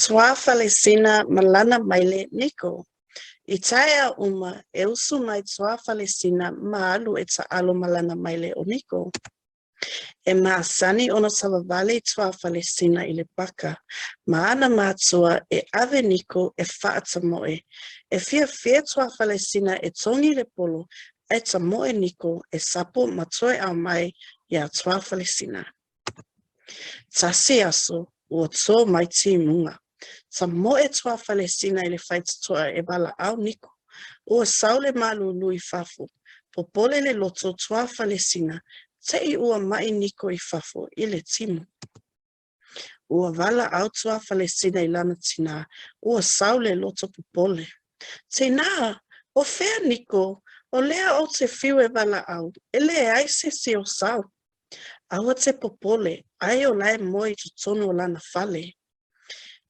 Tuafalesina ma lana maile niko. I taeao uma, e usu mai Tuafalesina ma alu e taalo ma lana maile o niko. E masani ona savavali Tuafalesina i le paka ma ana matua e ave niko e faatamoe. E fiafia Tuafalesina e togi le polo ae tamoe niko e sapo ma toe aumai iā Tuafalesina. Tasi aso, ua to mai timuga. Tamoe Tuafalesina i le faitotoa e valaau niko. Ua sau le malulu i fafo. Popole le loto o Tuafalesina, te i ua ma'i niko i fafo i le timu. Ua valaau Tuafalesina i lana tinā, ua sau le loto popole. Tinā, o fea niko? O lea ou te fiu e valaau, e leai se isi o sau. Aua te popole, ai o la e moe i totonu o lana fale.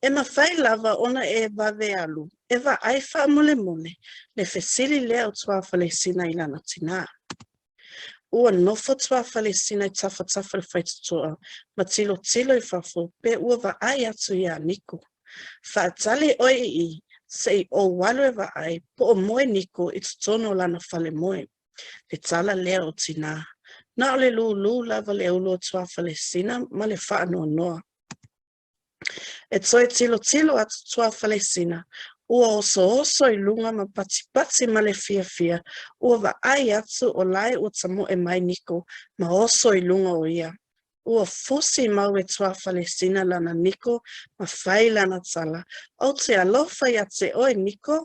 E mafai lava ona e vave alu e vaai faamolemole, le fesili lea o Tuafalesina i lana tinā. Ua nofo Tuafalesina i tafatafa o le faitotoa ma tilotilo i fafo pe ua vaai atu iā Niko. Faatali ʻoe i i, se i ou alu e vaai po o moe Niko i totonu o lana fale moe. Le tala lea o Tinā. Na o le lūlū lava le ulu o Tuafalesina ma le faanoanoa. E toe tilotilo atu Tuafalesina, ua osooso i luga ma patipati ma le fiafia, ua vaai atu o lae ua tamoe mai Niko ma oso i luga o ia. Ua fusi mau e Tuafalesina lana niko ma fai lana tala, Ou te alofa iā te ʻoe, Niko!